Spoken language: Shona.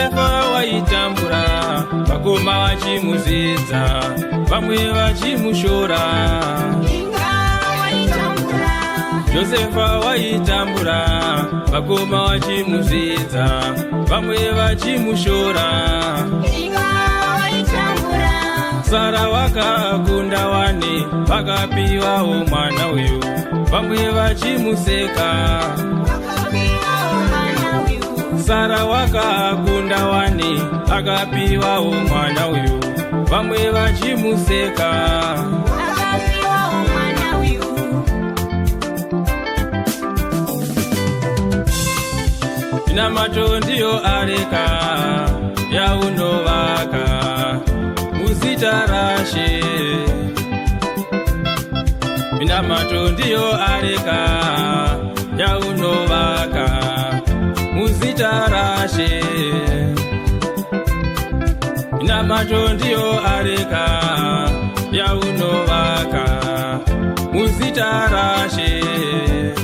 Josefa waitambura, vakoma vachimuzvidza, vamwe vachimushora. Inga waitambura. Josefa waitambura, vakoma vachimuzvidza, vamwe vachimushora. Inga waitambura. Sara wakakunda wani, vakapiwawo mwana uyu, vamwe vachimuseka. Wakapiwawo mwana uyu. Sara wakakunda wani, akapiwawo mwana uyu, vamwe vachimuseka. Wakapiwawo mwana uyu. Minamato ndiyo areka yaunovaka muzita raShe. Minamato ndiyo areka yaunovaka muzita raShe. Minamato ndiyo areka yaunovaka muzita raShe.